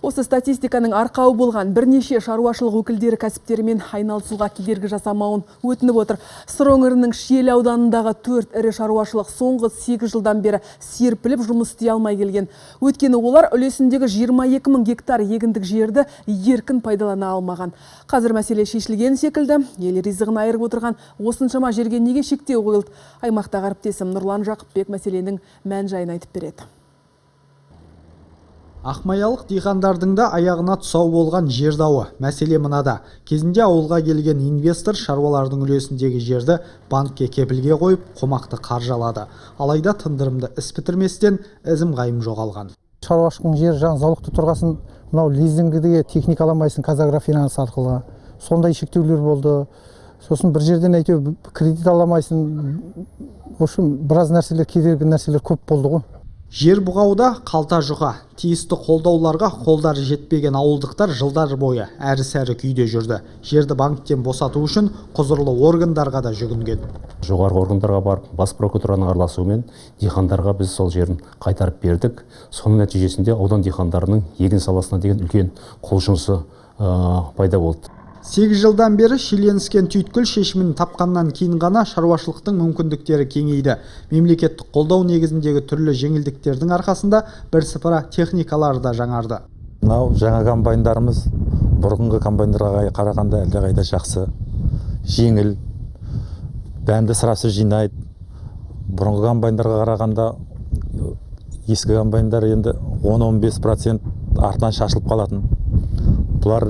Осы статистиканың арқауы болған бірнеше шаруашылық өкілдері кәсіптерімен айналысуға кедергі жасамауын өтініп отыр. Сыр өңірінің Шиелі ауданындағы 4 ірі шаруашылық соңғы 8 жылдан бері серпіліп жұмыс істей алмай келген. Өйткені олар үлесіндегі 22 мың гектар егіндік жерді еркін пайдалана алмаған. Қазір мәселе шешілген секілді, ел ризығын айырып отырған осыншама жерге неге шектеу қойылды? Аймақтағы әріптесім Нұрлан Жақыпбек мәселенің мән жайын айтып береді. Ақмаялық диқандардың да аяғына тұсау болған жер дауы. Мәселе мынада. Кезінде ауылға келген инвестор шаруалардың үлесіндегі жерді банкке кепілге қойып, қомақты қаржы алады. Алайда тындырымды іс бітірместен ізім-ғайым жоғалған. Шаруашылықтың жері жаңа залогта тұрғасын, мынау лизингіге техника ала алмайсың КазАгроФинанс арқылы. Сондай шектеулер болды. Сосын бір жерден әйтеуір кредит ала алмайсың. В общем, біраз нәрселер, кедергі нәрселер көп болды ғой. Жер бұғауда қалта жұқа. Тиісті қолдауларға қолдары жетпеген ауылдықтар жылдар бойы әрі-сәрі күйде жүрді. Жерді банктен босату үшін құзырлы органдарға да жүгінген. Жоғарғы органдарға барып, бас прокуратураның араласуымен диқандарға біз сол жерін қайтарып бердік. Соның нәтижесінде аудан диқандарының егін саласына деген үлкен құлшынысы пайда болды. 8 жылдан бері шиеленіскен түйткіл шешімін тапқаннан кейін ғана шаруашылықтың мүмкіндіктері кеңейді. Мемлекеттік қолдау негізіндегі түрлі жеңілдіктердің арқасында бірсыпыра техникалары да жаңарды. Мынау жаңа комбайндарымыз бұрынғы комбайндарға қарағанда әлдеқайда жақсы, жеңіл, дәнді ысырапсыз жинайды. Бұрынғы комбайндарға қарағанда ескі комбайндар енді 10-15% артынан шашылып қалатын. Бұлар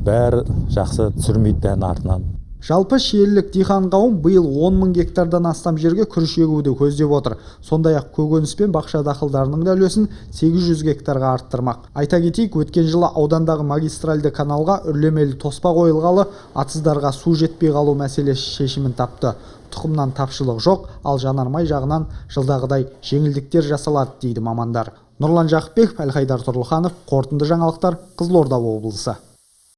бәрі жақсы, түсірмейді дән артынан. Жалпы шиелілік диқан қауым биыл 10 мың гектардан астам жерге күріш егуді көздеп отыр. Сондай-ақ көкөніс пен бақша дақылдарының да үлесін 800 гектарға арттырмақ. Айта кетейік, өткен жылы аудандағы магистральды каналға үрлемелі тоспа қойылғалы атыздарға су жетпей қалу мәселесі шешімін тапты. Тұқымнан тапшылық жоқ, ал жанармай жағынан жылдағыдай жеңілдіктер жасалады дейді мамандар. Нұрлан Жақыпбеков, Әлхайдар Тұрлыханов, қорытынды жаңалықтар, Қызылорда облысы.